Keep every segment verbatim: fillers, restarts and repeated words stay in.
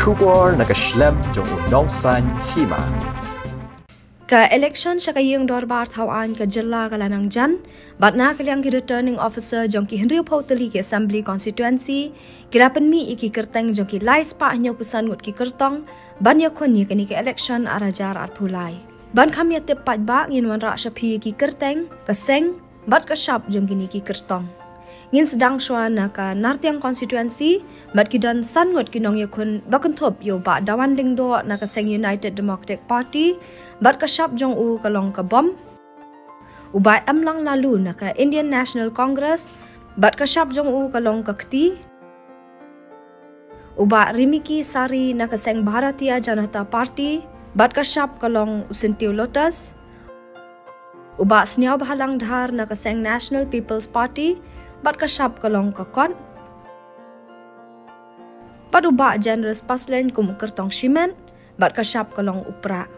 Khubor na ka shlem jong u nongsan hima. Ka election sha ka ïing dorbar thaw aiñ ka jylla ka la nang jan, bad na ka liang ki returning officer jong ki hynriewphew tylli ki assembly constituency ki la pynmih ïa ki kyrteng jong ki lai spah hynñiewphew san ngut ki kyrtong ban ïakhun ïa kane ka election ar hajar arphew lai. Ban kham ïa tip paidbah, ngin wanrah sha phi ïa ki kyrteng, ka seng bad ka shap jong kine ki kyrtong. Ngin sdang shuwa na ka Nartiang constituency, bad ki don san ngut ki nongïakhun ba kynthup ïa u Bah Dawan Lyngdoh na ka seng United Democratic Party, bad ka shap jong u ka long ka bom. U Bah Emlang Laloo na ka Indian National Congress, bad ka shap jong u ka long ka kti. U Bah Rimiki Sari na ka seng Bharatiya Janata Party, bad ka shap ka long u syntiew lotus. U Bah Sniawbhalang Dhar na ka seng National People's Party, bad ka shap ka long ka kot. Bad u Bah Generous Paslein kum u kyrtong shimet, bad ka shap ka long u prah.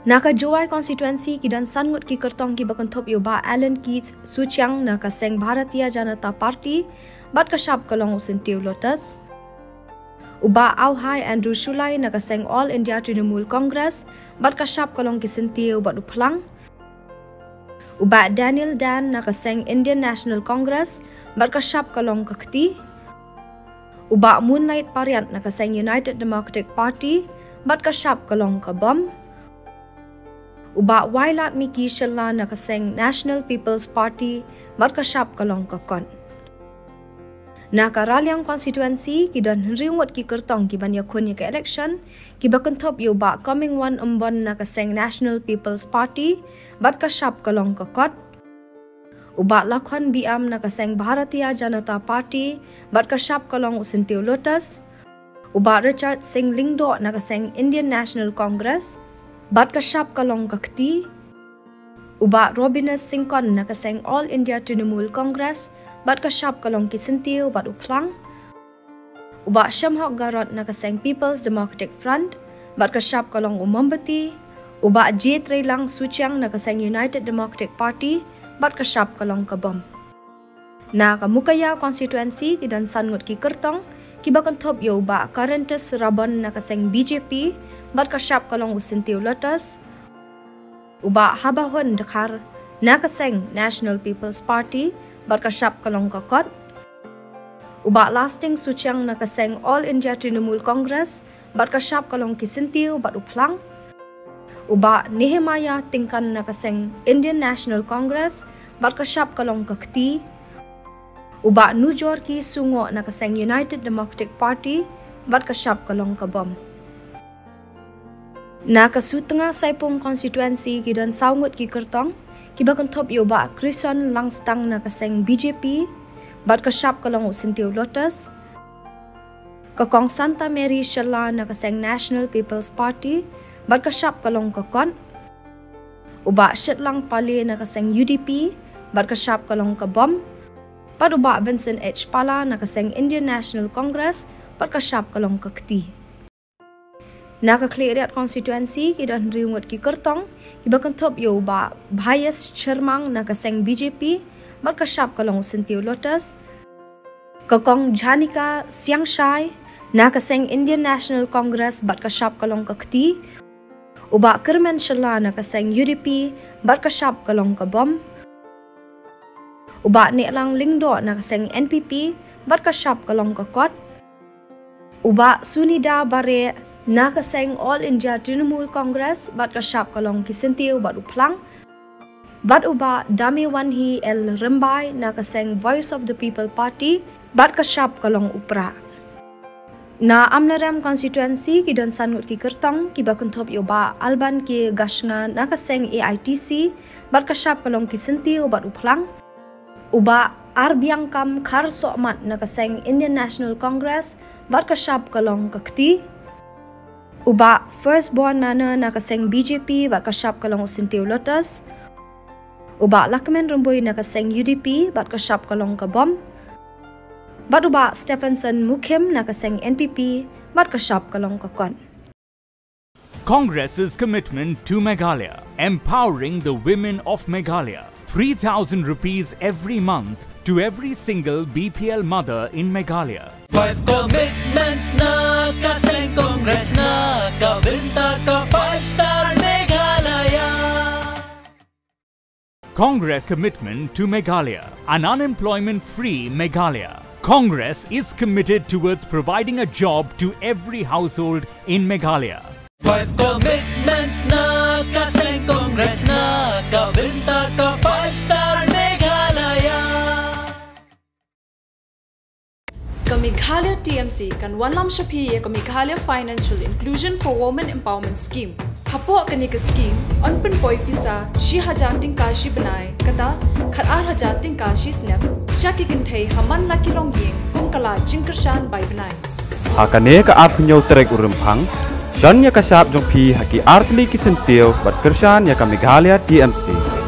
Na ka Jowai constituency ki don san ngut ki kyrtong kiba kynthup ïa u Bah Alan Keith Suchiang na ka seng Bharatiya Janata Party, bad ka shap ka long u syntiew lotus. U Bah Auhai Andrew Shullai na ka seng All India Trinamool Congress, bad ka shap ka long ki syntiew bad u phlang. U Bah Daniel Dann na ka seng Indian National Congress, bad ka shap ka long ka kti. U Bah Moonlight Pariat na ka seng United Democratic Party, bad ka shap ka long ka bom. U Bah Wailadmiki Shylla na ka seng National People's Party, bad ka shap ka long ka kot. Na ka Raliang constituency ki don hynriew ngut ki kyrtong kiban ïakhun ïa ka election, kiba kynthup ïa u Bah Comingone Ymbon na ka seng National People's Party, bad ka shap ka long ka kot. U Bah Lakhon Biam na ka seng Bharatiya Janata Party, bad ka shap ka long u syntiew lotus. U Bah Richard Singh Lyngdoh na ka seng Indian National Congress, bad ka shap ka long ka kti. U Bah Robinus Syngkon na ka seng All India Trinamool Congress, bad ka shap ka long ki syntiew bad u phlang. U Bah Shemhok Garod na ka seng People's Democratic Front, bad ka shap ka long u mombati. U Bah J Treilang Suchiang na ka seng United Democratic Party, bad ka shap ka long ka bom. Na ka Mukaiaw constituency ki don san ngut ki kyrtong, kiba kynthup ïa u Bah Currentus Rabon na ka seng B J P, bad ka shap ka long u syntiew lotus. U Bah Habahon Dkhar na ka seng National People's Party, bad ka shap ka long ka kot. U Bah Lasting Suchiang na ka seng All India Trinamool Congress, bad ka shap ka long ki syntiew bad u phlang. U Bah Nehemiah Tyngkan na ka seng Indian National Congress, bad ka shap ka long ka kti. U Bah Nujorki Sungoh na ka seng United Democratic Party, bad ka shap ka long ka bom. Na ka Sutnga Saipung constituency ki don saw ngut ki kyrtong, kiba kynthup ïa u Bah Krison Langstang na ka seng B J P, bad ka shap ka long u syntiew lotus. Ka Kong Santa Mary Shylla na ka seng National People's Party, bad ka shap ka long ka kot. U Bah Shitlang Pale na ka seng U D P, bad ka shap ka long ka bom. Bad u Bah Vincent H Pala na ka seng Indian National Congress, bad ka shap ka long ka kti. Na ka Khliehriat constituency ki don hynriew ngut ki kyrtong, kiba kynthup ïa u Bah Bhaias Chyrmang na ka seng B J P, bad ka shap ka long u syntiew lotus. Ka Kong Janika Siangshai na ka seng Indian National Congress, bad ka shap ka long ka kti. U Bah Kyrmen Shylla na ka seng U D P, bad ka shap ka long ka bom. U Bah Nehlang Lyngdoh na ka seng N P P, bad ka shap ka long ka kot. U Bah Sunida Bareh na ka seng All India Trinamool Congress, bad ka shap ka long ki syntiew bad u phlang. Bad u Bah Damewanhi L Rymbai na ka seng Voice of the People Party, bad ka shap ka long u prah. Na Amlarem constituency ki don san ngut ki kyrtong, kiba kynthup ïa u Bah Alban K Gashnga na ka seng A I T C, bad ka shap ka long ki syntiew bad u phlang. U Bah Arbiangkam Kharsohmat na ka seng Indian National Congress, bad ka shap ka long ka kti. U Bah Firstborn Manor na ka seng B J P, bad ka shap ka long u syntiew lotus. U Bah Lakmen Rymbui na ka seng U D P, bad ka shap ka long ka bom. Bad u Bah Stephenson Mukhim na ka seng N P P, bad ka shap ka long ka kot. Congress's commitment to Meghalaya, empowering the women of Meghalaya. Three thousand rupees every month to every single B P L mother in Meghalaya. Five commitments na ka Congress commitment to Meghalaya, an unemployment-free Meghalaya. Congress is committed towards providing a job to every household in Meghalaya. Five commitments na ka seng Congress na ka bynta ka five star Meghalaya. Ka Meghalaya T M C kan wanlam sha phi ïa ka Meghalaya Financial Inclusion for Women Empowerment Scheme. Hapoh kane ka scheme, yn pynpoi pisa shi hajar tyngka shi bnai, kata khat ar hajar tyngka shi snem, sha ki kynthei ha man la ki longïing, kum ka lad jingkyrshan bai bnai. Ha kane ka arphew hynñiew tarik u Rymphang, shon ïa ka shap jong phi ha ki artylli ki syntiew bad kyrshan ïa ka Meghalaya T M C.